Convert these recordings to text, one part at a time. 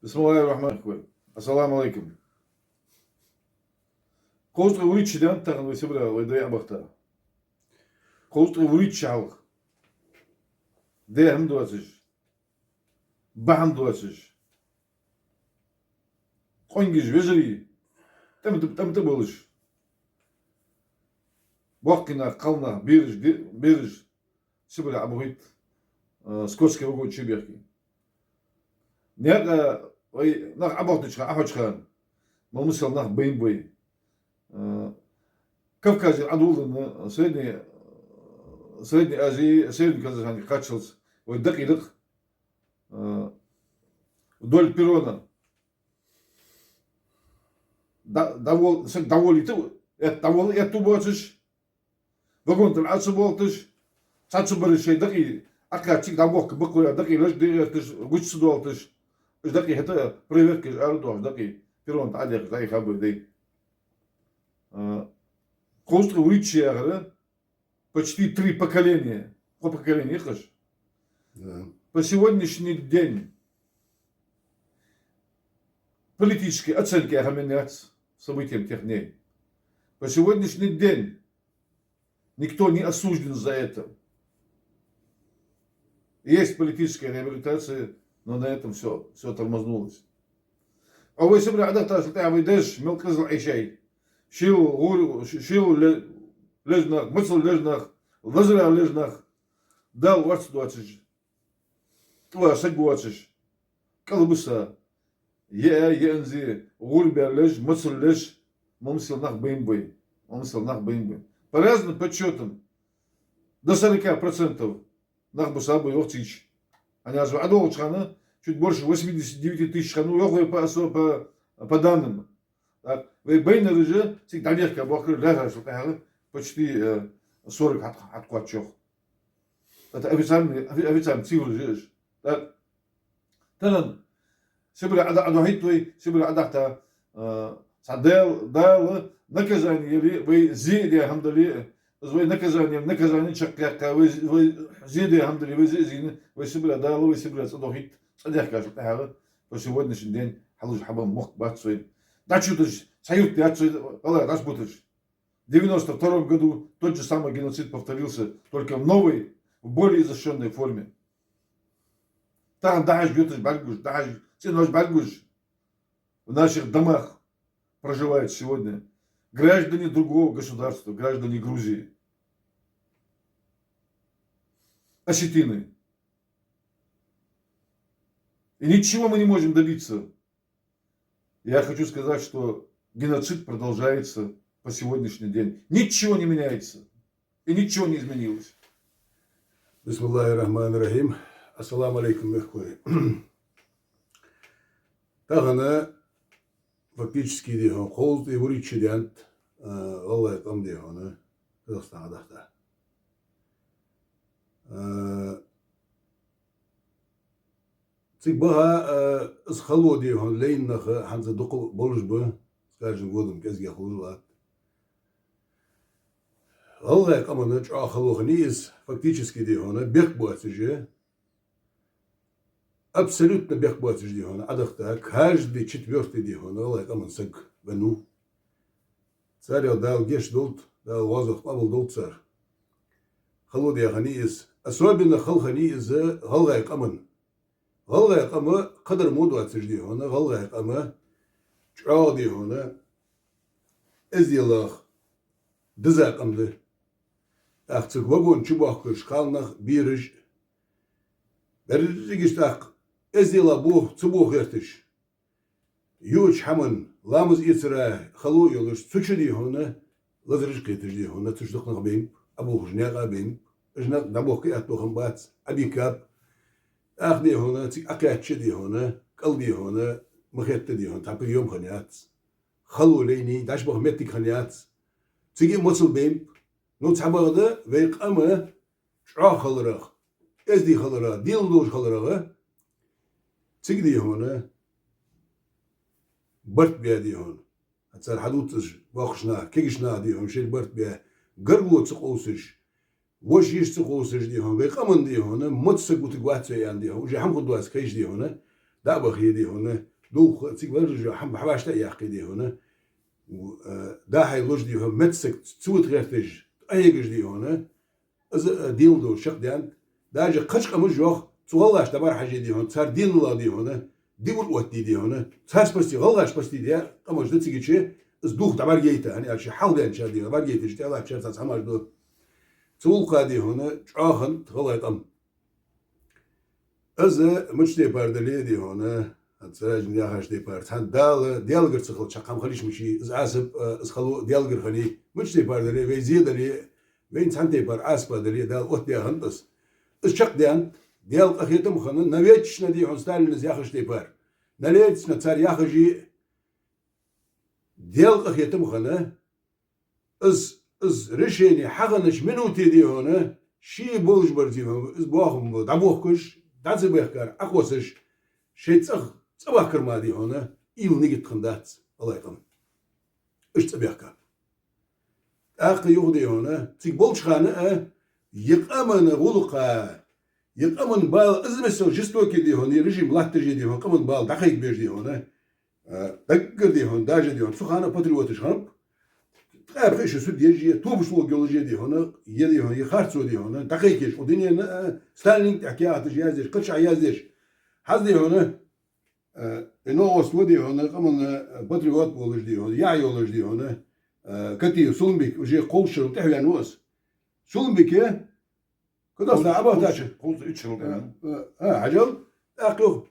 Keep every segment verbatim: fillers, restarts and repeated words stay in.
بسم الله الرحمن الرحيم. السلام عليكم. Кхузткъеи вурийтта шу даьннад тахан вай Сибре, вай дай Ӏобахийта. Кхузткъеи вурийтта шу хьалха. Даь хӀама доацаш, бахьан доацаш, къонгаш, вежарий, тӀем-, тӀем-, тӀем болаш, боккхий нах, кхалнах, бераш, де-, бераш Сибре Ӏобахийта, а, скотский вагон чу бехке. Некъа вай нах Ӏобахийтача хана, Ӏохьоча хана, мел мисал нах байна ба вай. А, Кавказера Ӏодоладенна, Средней, Средней Азии, Северный Казахстане кхаччалца вай дакъий да-кх, а, вдоль перрона. Да-, довол-, саг доволийта, эт-, довол-, этта боацаш, вагон тӀара Ӏо ца болийташ, цхьацца бараш шоай дакъий, Ӏокхаьчача дӀабохка бакъо яь дакъий леш де гӀерташ, гуча ца долийташ, уж дакъий хӀаьта проверкаш ара доахаш дакъий, перрон тӀа Ӏодехкаш дӀаихаб вай дай. А, кхузткъеи вурийтта шу яхар, почти три поколения. Кхо поколение яхаш. Да. По сегодняшний день политической оценки яха меняться событиям тех дней. По сегодняшний день никто не осужден за это. Есть политическая реабилитация, но на этом всё, всё тормознулось. Ӏо вай Сибре Ӏодахийтачул тӀехьагӀа вай даьша мел къизал Ӏийшай. Шил гӀур-, ш-, шил ле-, леш нах, мацал леш нах, лазар леш нах, Дала орц доацаш, тӀа саг воацаш, кӀалбиса, яа, яанза, гӀур баь леш, мацал леш, мел мисал нах байна ба вай, мел мисал нах байна ба вай. По разным подсчётам, до сорока процентов нах бисаб вай, йоах, цигача. Хьанз вай ӀодоагӀача хана чуть больше восьмидесяти девяти тысяч хиннав, йоах вай, по осо-, по, по данным. Так, вай байнараш цига дӀабехка бохкар лаьрхӀачул тӀехьагӀа почти, э, сорок хьат-, хьаткхоач, йоах. Это официальный, офи-, официальный цифраш я уж. Так, тахан Сибре Ӏода-, Ӏодахийта вай, Сибре Ӏодахийта, э, цхьа Дала, Дала наказание яле, вай зе даь хӀама дале, из вай наказание, наказание чакхъяккха, вай, вай зе даь хӀама дале, вай зе а зийна, вай Сибре Дала, вай Сибре цӀадохийта, цӀадаьхкачул тӀехьагӀа, по сегодняшний день хьалуш хьабаьнна мохк бац вай. ДӀачуюташ, цхьа юрт яц вай, гӀалгӀай дӀачубуташ. В девяносто втором году тот же самый геноцид повторился, только в новой, в более изощрённой форме. Тахан дӀахьажа юташ бӀаргагуш, дӀахьажа цӀенош бӀаргагуш. В наших домах проживают сегодня граждане другого государства, граждане Грузии, осетины. И ничего мы не можем добиться. Я хочу сказать, что геноцид продолжается по сегодняшний день. Ничего не меняется. И ничего не изменилось. بسم الله الرحمن الرحيم. Ассаламу Ӏалайкум, мехкахой. Тахан фактически, дий хьона, кхузткъеи вурийтта шу даьннад, а, гӀалгӀай къам, дий хьона, Казахстан Ӏодахийта. А, цига баха, а, из хало, дий хьона, лайна нах хӀанз дукха болаш ба, с каждым годом кӀезигагӀа хулаш латт. ГӀалгӀай къаман чӀоагӀа хало хиннай из, фактически, дий хьона, бехк боацаш, абсолютно бехк боацаш, дий хьона, Ӏодахийта, каждый четвёртый, дий хьона, гӀалгӀай къаман саг веннав. Царех Дала гешт долда, Дала гӀазот къоабал долда цар. Хало, дий хьона, хиннай из, особенно хало хиннай из гӀалгӀай къаман. ГӀалгӀай къам кхыдар мо доацаш, дий хьона, гӀалгӀай къам чӀоагӀа, дий хьона, эзделах диза къам да. ТӀаккха цига вагон чу боахкаш кхалнах, бераш, берригаш тӀаккха эзделах бох-, ца бохаш гӀерташ, юача хӀаман ламаз эцара хало йолаш, цу чу, дий хьона, лазараш кхеташ, дий хьона, цу чу дукха нах байнаб, Ӏобувхаш наькъа байнаб, уж наькъ дӀабохка аьттув хиннабац, Ӏобийкаб. ТӀаккха, дий хьона, цига Ӏокхаьчача, дий хьона, кӀал, дий хьона, ма хетта, дий хьона, цхьа приём хиннаяц. Хало лайнай, дӀачубаха моттиг хиннаяц. Цига а моцал байнаб. Ну, цхьабакъда вай къам чӀоагӀа хиларах, эздий хиларах, дел долаш хиларах, цига, дий хьона, барт баь, дий хьона. Цар хьадувцаш, воккхача наха, кагийча наха, дий хьона, шоайла барт баь, гаргало ца къовсаш, вошийша ца къовсаш, дий хьона, вай къаман, дий хьона, моцал саг вутаргвац вай аьнна, дий хьона, уже хӀама хургдоацаш кхайкаш, дий хьона, дӀа а бахе, дий хьона, дулх цига варжа хӀама хьавӀашта а яьккхе, дий хьона, у, э, дӀа-хьа луш, дий хьона, меттасаг цу вута гӀерташ, къахьегаш, дий хьона, из, э, денал долаш чакхдаьннад. Даже кхыча къамаша йоах, цу гӀалгӀаша дӀабӀарахьежа, дий хьона, цар денал, дий хьона, диур оттаде, дий хьона, цар спасти, гӀалгӀаш спасти де къамаш да цига чу, из дулх дӀабӀаргайта, хӀана аьлча хьалбаьнначар, дий хьона, бӀаргайташ, тӀехьа латтачар цхьацца хӀамаш ду. Цу гӀулакха, дий хьона, чӀоагӀа гӀалгӀай къам. Из мича тайпара дале, дий хьона, цу ражин яхаш тайпара, цхьан Дала, Даьлагара ца хилча, хӀама хила йиш мичай, из Ӏазап, э, из хало Даьлагара хиннай, мича тайпара дале, вай зе дале, вайна цхьан тайпара Ӏазап дале, Дала оттадаь хиннад из. Из чакхдаьннад, Даьла къахетам хинна, навечно, дий хьона, Сталина яхаш тайпара. Навечно цар яхаш, Даьла къахетам хинна, из, из решени хьахиннача минуте, дий хьона, ший болаш бар, дий хьона, из бохам дӀабохкаш, дӀа ца бехкар Ӏокхоссаш, шоай цӀагӀа цӀабахкар мара, дий хьона, уйла нигат хиннадац гӀалгӀай къаман. Уж цӀабаьхкаб. ТӀаккха юха, дий хьона, цига болча хана а, е къаман гӀулакха, е къаман бала, из миссел жестокий, дий хьона, е режим латташ, дий хьона, къаман бала дӀакхайкабеш, дий хьона, э, даггара, дий хьона, даже, дий хьона, цу хана патриоташ хиннаб, ткъаь пхи шу суд еш, е тубаш лоаг йолаш, дий хьона, е, дий хьона, е харцо, дий хьона, дӀакхайкаеш, укх дунен, э, Сталинга тӀехьа каьхаташ яздеш, кхычахьа яздеш. ХӀанз, дий хьона, э, е новкъост ва, дий хьона, къаман, э, патриот волаш, дий хьона, яхь йолаш, дий хьона, э, Катиев Сулумбик, уже кховзткъа шерал тӀехьаваьнна ва из. Сулумбике, кхы доста Ӏабахтача. Кховзткъа итт шерал тӀехьа. Э, э, хьажал, тӀаккха юха.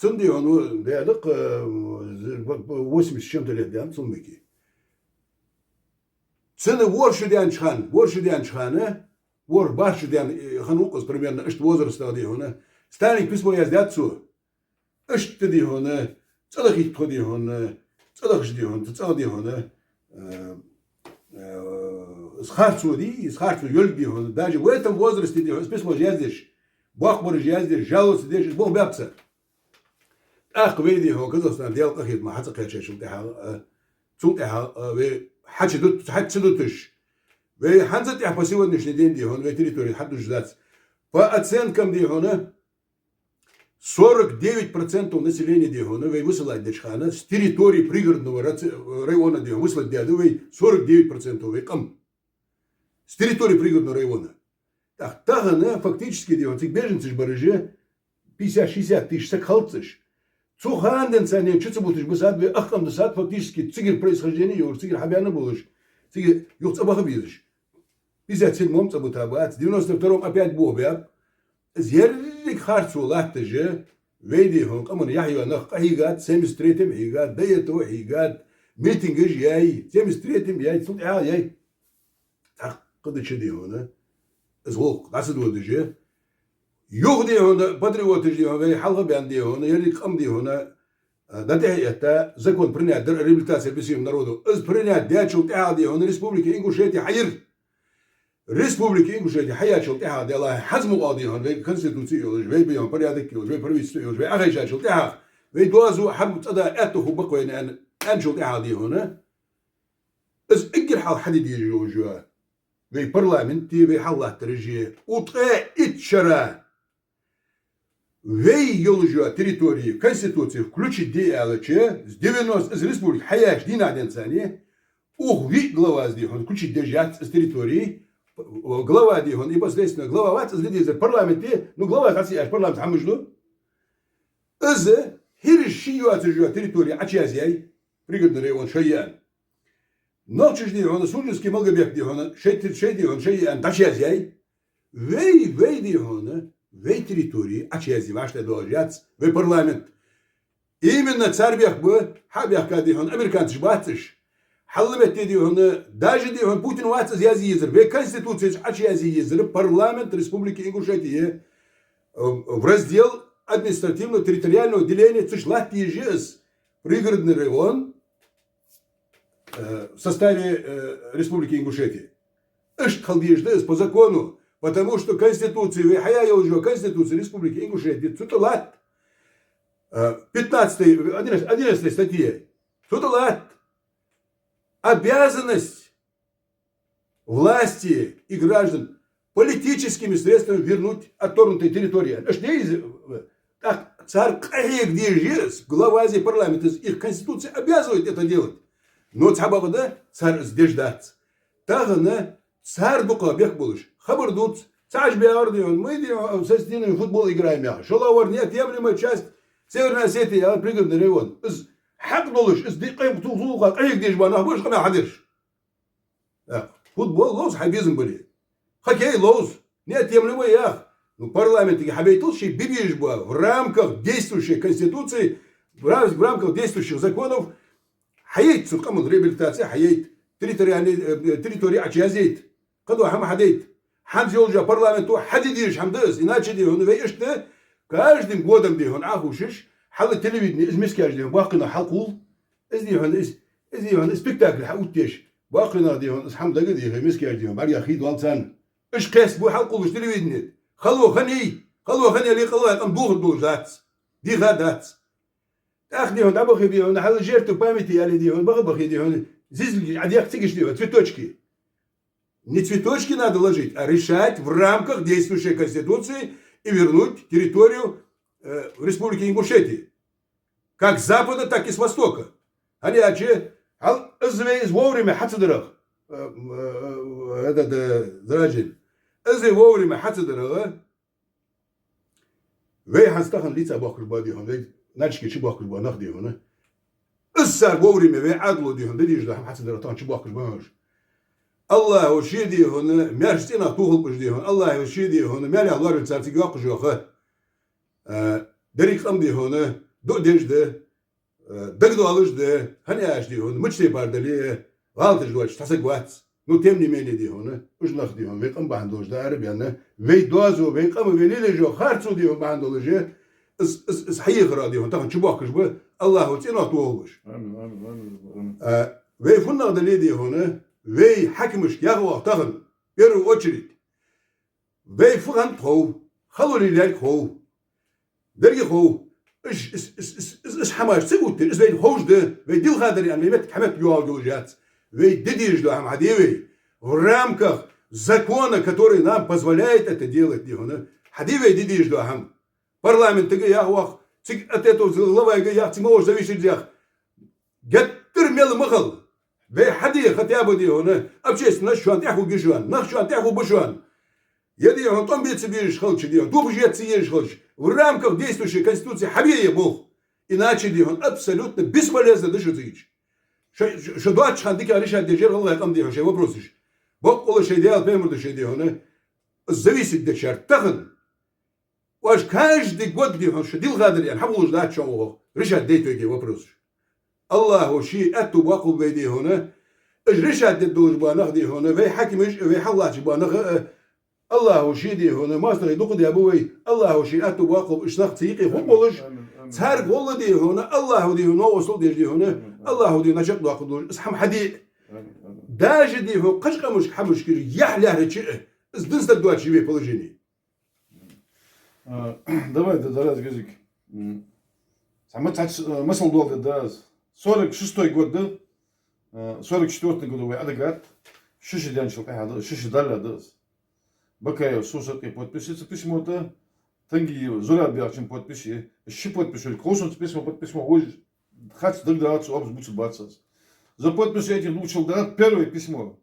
Цун, дий хьона, даьдакъ, э, восемьдесят с чем-то лет даьннад Сулумбике. Цун ворхӀ шу даьннача хана, ворхӀ шу даьннача хана, ворхӀ-бархӀ шу даьнна, э, хинна ва-кх из примерно, иштта возрастах, дий хьона, Сталинга письмо яздаьд цо. Иштта, дий хьона, цӀадахийта тхо, дий хьона, цӀадахача, дий хьона, цу цӀагӀа, дий хьона, э, э, из харцо, дий, из харцо йолга, дий хьона, даже в этом возрасте, дий хьона, из письмош яздеш, боккхабараш яздеш, жаловаться деш, из болх баьб цар. ТӀаккха вай, дий хьона, Казахстан, Даьла къахетам, хьацӀакхаьчачул тӀехьагӀа, э, цул тӀехьагӀа, э, вай хьачу дут-, хьачу ца дуташ, вай хӀанз а тӀехьа по сегодняшний день, дий хьона, вай территори хьадужаш дац. По оценкам, дий хьона, сорок девять процентов населения, дий хьона, вай высылать деча хана, с территории Пригородного раци-, района, дий хьона, высылать даьд вай сорок девять процентов вай къам. С территории Пригородного района. Так, тахан фактически, дий хьона, цига беженцаш бараш пятьдесят-шестьдесят тысяч саг хилац уж. Цу хана денз царна чу ца буташ бисад вай, ах къам дисад фактически цигара происхождение йолаш, цигара хьабаьнна болаш, цига юха цӀабаха безаш. Пятьдесят седьмом цӀабута бац, девяносто втором опять бохабаьб. Из еррига харцо латташ, вай, дий хьона, къаман яхь йола нах къахьийгад, семьдесят третьем хьийгад, до этого хьийгад, митингаш яьй, семьдесят третьем яьй, цул тӀехьагӀа яьй. ТӀаккха дича, дий хьона, из гӀулакх дӀа ца додаш, юха, дий хьона, патриоташ, дий хьона, вай хьалха баьнна, дий хьона, еррига къам, дий хьона, э, дӀатӀехьа а этта, закон принять дар о реабилитации обессиленного народа. Из принять даьчул тӀехьагӀа, дий хьона, Республика Ингушетия хьайир. Республика Ингушетия хьаяьчул тӀехьагӀа, Даьллахьа, хӀанз ма оал, дий хьона, вай Конституци йолаш, вай, дий хьона, порядок йолаш, вай правительство йолаш, вай Ӏохайшачул тӀехьагӀа, вай доазув хьаб цӀада аьттув хургба-кх вайна аьнна, аьнначул тӀехьагӀа, дий хьона, из эггара хьалха хьаде дезаш йолаш я вай парламенте, вай хьаллаттараш я. Укх ткъаь итт шера вай йолаш йола территори Конституце включить де аьлча, с девяносто, из республика хьаяьча дийнахьа денз царна, укх виъ главас, дий хьона, включить деш яц из территори. Глава, дий хьона, непосредственно глава вац из де дезар парламенте, ну, глава хьа ца яьча парламент хӀама мишта ду? Из хӀираш ший йоацаш йола территори Ӏочуязъяьй, Пригородный район шоай я аьнна. Нохчаша, дий хьона, Сунженский, Малгобек, дий хьона, шоай тер-, шоай, дий хьона, шоай я аьнна дӀачуязъяьй. Вай, вай, дий хьона, вай территори Ӏочуязъе вӀаштӀехьдоалаш яц вай парламент. Именно цар бехк ба, хьа а бехкад, дий хьона, американцаш бац уж. Хьалла метте, дий хьона, даже, дий хьона, Путина вац из язъе езар. Вай Конституцеш Ӏочуязъе езар парламент Республики Ингушетия, э, в раздел административно-территориального деления, цу чу латта езаш я из Пригородный район, э, в составе, э, Республики Ингушетия. Иштта хила дезаш да из по закону, потому что Конституци, вай хьаяь йолаш йола Конституци Республики Ингушетия цу тӀа латт, э, пятнадцатой, одиннадцатой, одиннадцатой статье. Цу тӀа латт обязанность власти и граждан политическими средствами вернуть отторгнутые территории. Иштта деза, так, цар къахьега дезаш я из, главази парламентази, их Конституция обязывает это делать. Но цхьабакъда, цар из деш дац. Тахан цар дукха бехк болаш хабар дувц, цхьа баьгӀар, дий хьона, мы, дий хьона, со стенами футбол играем яхаш. ШоллагӀвар — неотъемлемая часть Северной Осетии, а, пригородный район. Из хьакъ долаш, из дикъай тухзулха къахьега дезаш бола нах ба уж къамаьл хьадеш. Э, футбол ловз хьай безам бале. Хоккей ловз, неотъемлемая ях. Ну, парламентага хьабайтал ший бе безаш бола, в рамках действующей Конституции, в рам-, в рамках действующих законов хьаяйта цу къаман реабилитаци, хьаяйта территориальный, э, территори Ӏочуязъяйта, кхыдола хӀама хьадайта. ХӀанз йолча парламенто хьаде дезаш хӀама да из, иначе, дий хьона, вай иштта каждым годом, дий хьона, Ӏохувшаш, хьал телевидене из мискаш, дий хьона, боккхий нах хьалкхувл. Из, дий хьона, из, из, дий хьона, из спектакль хьаоттадеш, боккхий нах, дий хьона, из хӀама дага, дий хьона, мискаш, дий хьона, бӀаргех хий доал царна. Уж кхесса бу хьалкхувлаш телевидене. Хало хиннай, хало хиннай, кхалвай къам дохаргдолаш дац, дийха дац. ТӀаккха, дий хьона, дӀабахе, дий хьона, хьал жертвы памяти аьле, дий хьона, баха-бахе, дий хьона, зизилгаш Ӏодехка, цига, дий хьона, цветочки. Не цветочки надо ложить, а решать в рамках действующей Конституции и вернуть территорию, э, в Республике Ингушетии. Как с запада, так и с востока. ХӀана аьлча, хьал из вай из вовремя хьа ца дарах, э, э, этот, э, Заражин, из вай вовремя хьа ца дарах, вай хӀанз тахан лийца бохкаш ба, дий хьона, вай начке чу бохкаш ба нах, дий хьона. Из цар вовремя вай Ӏаьдало, дий хьона, де дезаш дола хӀама хьа ца дарах тахан чу бохкаш ба хьона уж. АллахӀо ше, дий хьона, маьрша цӀенах тохалба уж, дий хьона. АллахӀо ше, дий хьона, маьлех лоравир цар цига йоаккхаш йола ха. Э, деррига къам, дий хьона, дуӀа деш да, э, дагадоалаш да, хӀана аьлча, дий хьона, мича тайпара дале а, гӀалаташ доацаш цхьа саг вац. Ну, тем не менее, дий хьона, уж нах, дий хьона, вай къам бахьан долаш дӀаарабаьнна, вай доазув, вай къам, вай лелаеш йола харцо, дий хьона, бахьан долаш, из, из, из хьаехар, дий хьона, тахан чу бохкаш ба, АллахӀо цӀенах тохалба уж. Амин, амин, амин, амин. А, вай фуннагӀа дале, дий хьона, вай хьакимашка ях оаха тахан, в первую очередь. Вай фу хиннад хов, хало лелаергья хов, деррига хов. Уж, из, из, из, из, из хӀамаш ца оттаде, из вайна ховш да, вай дилха дар аьнна, вай меттиг хьаметтиг йоагӀаргйолаш яц. Вай де дезаш дола хӀама хьаде вай. В рамках закона, который нам позволяет это делать, дий хьона, хьаде вай де дезаш дола хӀама. Парламентага ях оаха, цига от этого главайга ях, цига могаш зависит ях. Геттара мел ма хила. Вай хьаде хотя бы, дий хьона, общественность шоана тӀехьа хургья шоана, нах шоана тӀехьа хургба шоана. Е, дий хьона, тӀом бе ца безаш хилча, дий хьона, тохаш е ца езаш хилча, в рамках действующей Конституции хьабе е болх. Иначе, дий хьона, абсолютно бесполезно да шо цига. Шо, шо, шо доацача хана дика решать деш яр гӀалгӀай къам, дий хьона, шоай вопросаш. Боккъала шоай Даьла, пайхамара духьа, дий хьона, зависит дечар тахан. Оаш каждый год, дий хьона, шо дилха дар аьнна, хьабувлаш дац шоана оаха решать де тоъаргйола вопросаш. АллахӀо ше аьттув боаккхалба вай, дий хьона, уж решать де долаш бола нах, дий хьона, вай хьакимаш, вай хьаллахча бола нах, э, АллахӀо ше, дий хьона, моастагӀий дукха даь ба вай, АллахӀо ше аьттув боаккхалба уж нах цу юкъе хургболаш, амин, амин, амин, царга гӀолла, дий хьона, АллахӀо, дий хьона, новкъостал деш, дий хьона, амин, амин, АллахӀо, дий хьона, начакъдоаккхаргдолаш из хӀама хьаде. Амин, амин. Даже, дий хьона, кхыча къамашка хӀамашкара яхь лаьрхӀача а, из динстаг доацаш я вай положени. А, давай, да, да, раз газик. М. Сама цац, э, масал доаладу аз. Сорок шестой год да, э, сорок четвёртом году вай Ӏодигад, ши шу даьнначул тӀехьагӀа да, ши шу далла да аз. Бакаев Сусакъий подписи цу письмо тӀа, Тангиев Зураб яхачун подписи, ши подпись вай кховсунца письмо, под письмо вож хац дагадоагӀац, обза бувцаргбац аз. За подписи этих двух человек дахад первое письмо.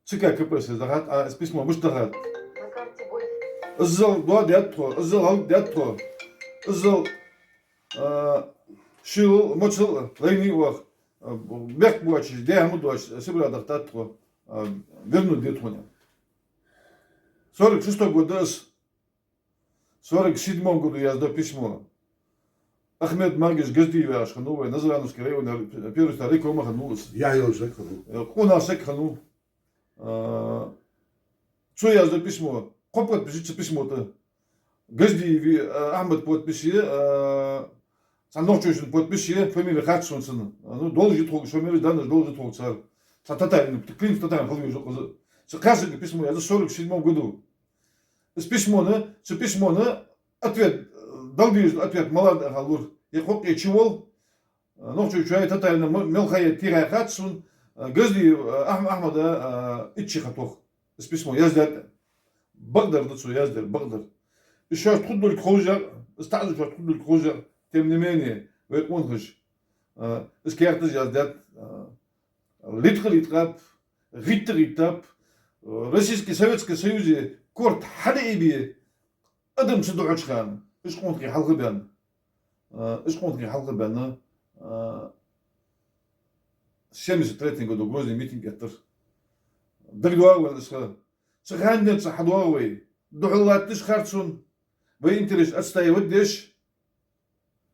ЦК КПСС дахад, а из письмо мишта дахад? Иззал доа даьд тхо, иззал гӀалг даьд тхо, иззал, а, шилал, моцал лайнай оаха, а, бехк боацаш, дехьа ма доацаш, Сибре дахийтад тхо, а, вернуть де тхона. Сорок шестой год да из. Сорок седьмом году яздо письмо. Ахмед Магич Газдиев яхаш хиннав вай Назрановский района первый стариком хиннав из. Яхь йолаш саг хиннав. Э, къонах саг хиннав. А, цо яздо письмо. Кхо подписи цу письмо тӀа. Газдиеви, а, Ахмада подписи, а, цхьан нохчочун подписи, фамили хац сона цун. А, ну, должен я тхога, фамили данаш должен я тхога цар. Цхьа татарин, клин татарин хила веза укхаза. Цу кхаь сага письмо яздо сорок седьмом году. Из письмона, цу письмона ответ, э, дала дезаш ответ малагӀа да аьлча, е кхокъе чу вола, э, нохчочои татаринеи ма-, мел ха я тийхай хац сона, э, Газдиев, э, Ахм-, Ахмада, э, итт шу ха тох. Из письмо яздаьд. Бакъдар да цо яздаьр, бакъдар. Из шоашта хургдолга ховш а, из таӀзар шоашта хургдолга ховш а, тем не менее, вай къонахаша, а, из керташ яздаьд, а, литкъа литкъаб, гӀитта гӀиттаб, а, Российски Советски Союзе корта хьадаь бе адам ца духьача хана, уж къонахий хьалха баьнна, а, уж къонахий хьалха баьнна, а, семьдесят третьем году Грозне митинг эттар. ДагадоагӀа вайна из ха. Цу хана денз хьадоагӀа вай. Духьал латташ харцон, вай интерес отстаивать деш,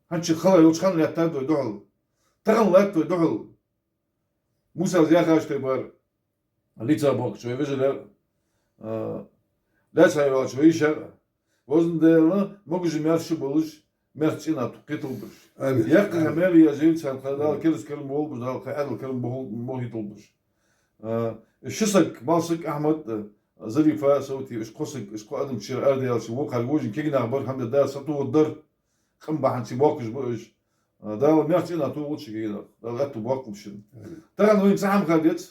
хӀанз хала йолча хана лаьттад вай духьал. Тахан латт вай духьал. Мусас яхаш тайпара лица бохкача вай вежарий, а, лаьца хьайваьлча вай йиший, везан Даьла, могаш-маьрша болаш, маьрша цӀенах тӀакхеталба уж. Амин. Яккха маьл язъяь царна, кхы Дала керастал-керам болба уж, Дала кхы Ӏаьдал-керам боху-, бохийталба уж. А, ши саг, малсаг Ахьмад, а, Зарифа, Савти, уж кхо саг, уж кхо адам чура арадаьлча, вокхар вожаш кагий нах бар, хӀама дар, сатохаргдар, къам бахьан цига бохкаш ба уж. А, Дала маьрша цӀенах тохалба шун кагий нах, Дала аьттув боаккхалба шун. Амин. Тахан вайна цхьа хӀама ха деза,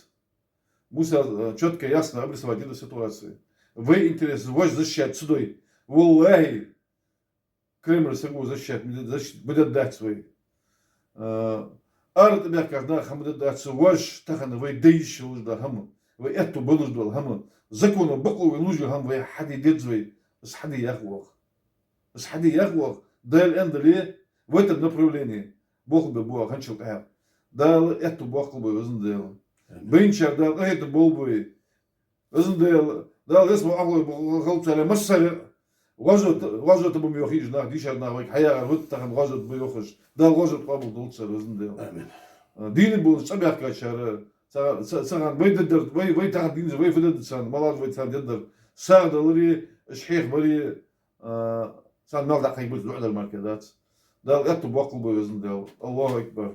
Муса, э, чётко, ясно обрисовать дир ситуацию. Вай интерес вож защищать ца дой, валлахӀи, Кремль саго защищать ма де-, защ-, ма дергдац вай. Э, ара тӀабаьхкача наха хӀама дергдац вож, тахан вай де йиш йолаш дола хӀама, вай аьттув болаш дола хӀама, законо бокъо вай луш йола хӀама вай хьаде деза вай, из хьаде ях оаха. Из хьаде ях оаха, Даьла аьнна дале, в этом направлении болх бе боагӀа хӀанзчул тӀехьагӀа. Дала аьттув боаккхалба вай, везан Даьла. Амин. Байначар Дала къахетам болба вай. Везан Даьла, Дала вес ма ахлой бу халцале массаре гӀазот, гӀазот ба ма йоах уж нах, дийшар нах вайга хьаяхар хӀуд тахан гӀазот ба йоахаш. Дала гӀазот къоабалдолда цар, везан Даьла. Амин. А, дийна болаш цӀабаьхкачар, ца-, ца-, цхьан вай деддар, вай, вай тахан дийна, вай фу дедда царна, малаз вай царна деддар. СагӀа даларе, уж хьех баре, а, царна мел дӀакхайкабалца дуӀа дар мара кхы дац. Дала аьттув боаккхалба вай, везан Даьла. Аллаху акбар.